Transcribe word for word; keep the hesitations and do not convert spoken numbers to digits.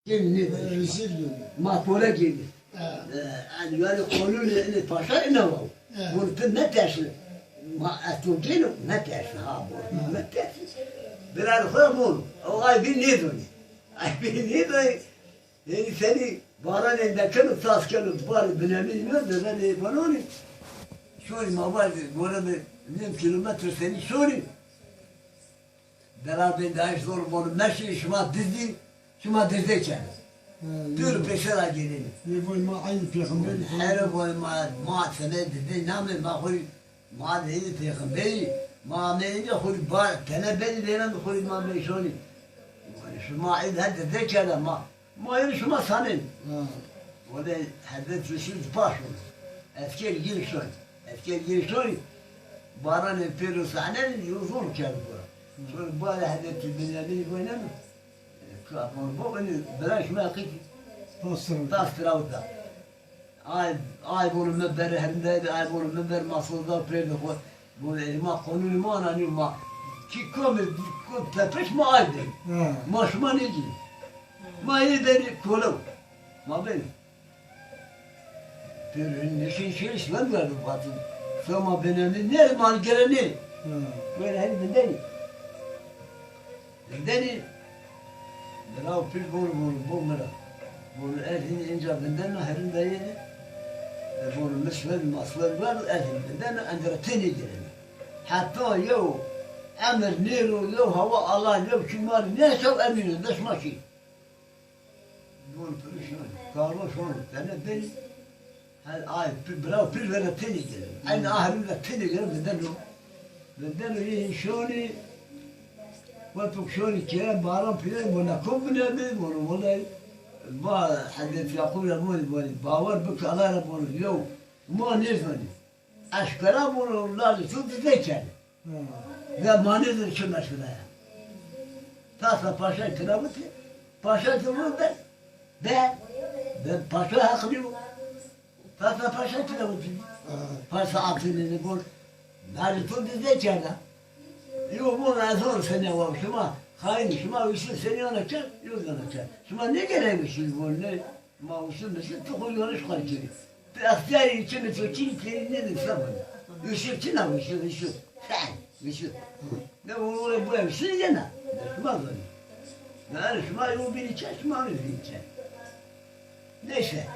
Gelî nêdî. Rezîl bî. Ma kole gelî. Ha. E, yanî, yanî qonûnê inê paşa ina wa. Ha. Vûn ti metersi. Ma ez to gêno, metersi ha, vûn. Ha. Metersi. Birar xo vûn. O ay bî nêdonî. Ay bî nêdonî. Yanî senî baranê dekeno, tas keno, barê binemî nêdo, devenê vanonî. Şonî ma vajî, gore de nêm kîlometre senî şonî. Bela bêndayiş zor vonu meşî, şima dizdî, şima dizdê kerdî. Pêro pêşe ra gênenî. Yê boy ma eynî pêxemberî. Here boy ma, ma tene dizdê name, ma xo rî, ma de eynî pêxemberî, ma ameyî de xo rî ba, tene benî vêren xo rî ma meşonî. Şima ey de dizdê kerda ma. Ma ênî şima sanên. Ha. Wele Hezret Yusuf di paş o. Esker gir şoy. Esker gir şoy. Baranê pêro sahne yo zor kerd bura. Sonra bu ara Hezret Binyamin boyne mi? Kapon bu ini bırak şuna kıç. Pastırım. Pastırım da. Ay, ay bunu me ber herindeydi, ay bunu me ber masılda pêrdi xo. Bu elma konulü ma ananî ma. Ki komê, ko tepeş ma ay de. Ha. Ma şima nêcî. Ma yê derî kolew. Ma benî. Pêro nişin şêrî şilan verdi fatı. Soma benenî ne ma gerenî. Ha. Böyle hem dindenî. Vindenî, biraw pîl vûn, vûn, bo mi ra. Vûn ez hîn înca vindena herindayê de. E, vûn mi şiven, ma şiven ver, ez hîn vindena, endera tenê girena. Heta yew emir nêro, yew hawa Allah, yew çimar nêşew emîno, de şima şî. Vûn pirişan, karo şon, tene benî. Her ay pi-, biraw pîl vera tenê gelen. Eynî ahirin ra tenê gelen vindeno. Vindeno yê şonî, wexto şonî keren baran pîren, vona kom bineme, vona wele ma Hezret Yaqûb ra vonî, vonî, bawer bik Allah ra vonî, yew ma nêzanî. Eşkera vûn lajê to dize kerdî. Ha. Ve ma nêzanî çi meşkera ya. Tasa paşay tira viti. Paşay tira vûn be. Be. Be paşa heqlî yo. Tasa paşay tira viti. Ha. Paşa atînê de vûn. Lajê to dize kerda. Yo vûn ez vûn senî wa şima. Xayîn şima wişin senî ana kerd. Yo zana kerd. Şima nêgerek wişin vûn ne. Ma uşu mişu tu xo yanlış xal kerî. Tu extiyarî çimê to çî kerî nêdin se vana. Uşu çina uşu, uşu. Sen, uşu. Ne vûn ore bu ev şî yena. Ne şima zanî. Ne şima yo bînî çe, şima yo bînî çe. Neyse.